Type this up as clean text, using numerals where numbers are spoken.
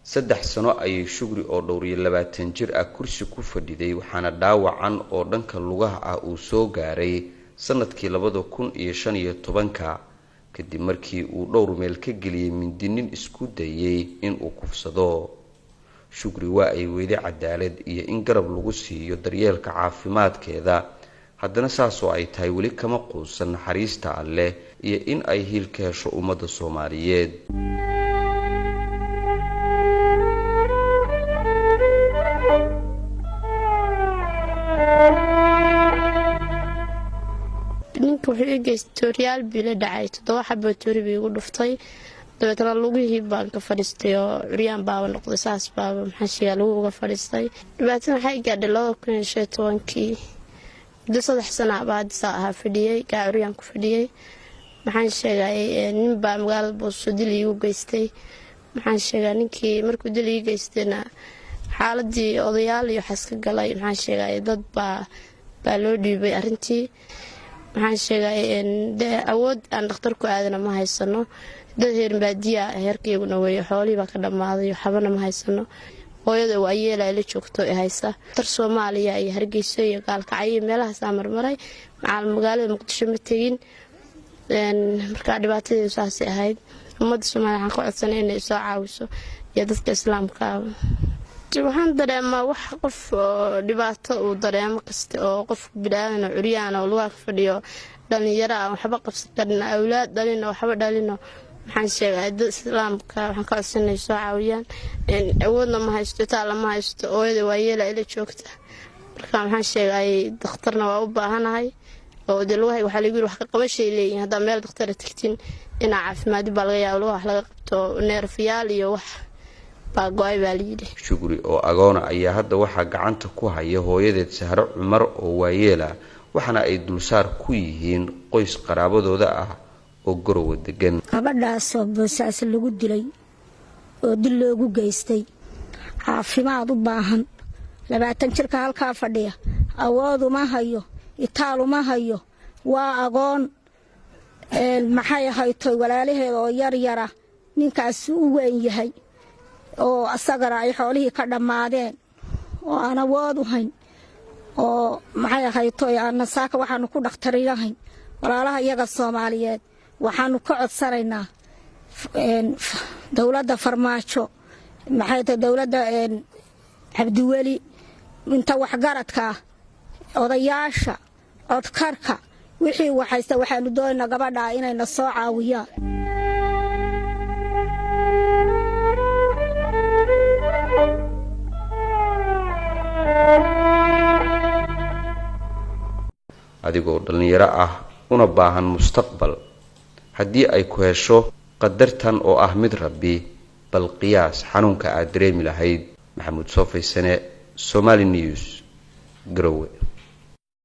3 sano ayay Shugri oo dhowr iyo 20 jir ah kursi ku fadhiday, waxaana dhaawacan oo dhanka lugaha ah uu soo gaaray sanadkii 2015 kadib markii uu dhowr meel ka geliyey mindi nin isku dayay inuu kufsado. Shugri waa ay weyday cadaalad iyo in garab lagu siiyo daryeelka caafimaadkeeda, haddana saasoo ay tahay weli kama quusan naxariista Alleh iyo in ay hiil ka hesho ummadda Soomaaliyeed. Ninka wuxuu ii geystay tooriyaal bii la dhacay, 7 xaboo toori bii igu dhuftay, dabeetna lugihii baan ka fadhiistay oo curyaan baaba noqday, saas baaba maxaan sheegaa lagu uga fadhiistay. Dhibaatada waxay gaadhay 2015-kii, muddo 3 sana baa hadda saa ahaa fadhiyey, gaa curyaan ku fadhiyey. Maxaan sheegay nin baa magaalada Boosaaso dil iigu geystay. Maxaan sheegaa ninkii markuu dil ii geystayna xaaladii odayaal iyo waxaas ka galay, maxaan sheegay dad baa loo dhiibay arrintii. Maxaan sheegay dee awood aan dhakhtarku aadana ma haysano, dad heer baadiya heerkayguna weeye, xoolihii baa ka dhammaaday, waxbana ma haysano. Hooyada waa yeela la joogto ee haysa tar Soomaaliya iyo Hargeysa iyo Gaalkacyo meelahaasaa marmaray, macaal magaalada Muqdisho ma tegin. Markaa dhibaatadeedu saasay ahayd. Ummadda Soomaaliya waxaan ka codsanay inay soo caawiso iyo dadka islaamka. Waxaan dareemaa wax qof oo dhibaato uu dareemo kasta oo qof biniaadan oo curyaan oo lugaha ka fadhiyo, dhalinyaro aan waxba qabsan karin, awlaad dhalino waxba dhalino. Maxaan sheegay dad islaamka waxaan ka codsanay soo caawiyaan. Awoodna ma haysto, taala ma haysto, hooyada waa yeela ila joogta. Marka maxaan sheegay dhakhtarna waa u baahanahay oo dee lugahay waxaa lagu yiri wax ka qabashay leeyihiin, haddaa meel dhakhtara tagtin inaa caafimaadi baa laga yaaba lugaha wax laga qabto, neerfayaal iyo wax baa go-ay baa layidhi. Shugri oo agoona ayaa hadda waxaa gacanta ku haya hooyadeed Sahro Cumar oo waayeela, waxaana ay dulsaar ku yihiin qoys qaraabadooda ah oo Garowe degan. Gabadhaasoo Boosaaso lagu dilay oo dil loogu geystay, caafimaad u baahan, 20 jirka halkaa fadhiya, awooduma hayo, itaaluma hayo, waa agoon. Maxay ahaytoy walaalaheeda oo yar yara ninkaasi u weyn yahay oo asagana ay xoolihii ka dhammaadeen oo aan awood u hayn oo maxay ahaytoy aana saaka waxaanu ku dhakhtarinahayn. Walaalaha iyaga Soomaaliyeed waxaanu ka codsanaynaa dowladda Farmaajo, maxay tahay dowladda Cabdiweli, inta waxgaradka ah, odayaasha codkarka, wixii waxaysta, waxaanu doonaynaa gabadhaa inayna soo caawiyaan. Adigoo dhallinyaro ah una baahan mustaqbal, haddii ay ku hesho qadartan oo ah mid Rabbi, bal qiyaas xanuunka aad dareemi lahayd. Maxamuud Soofaysane, Somali News, Garowe.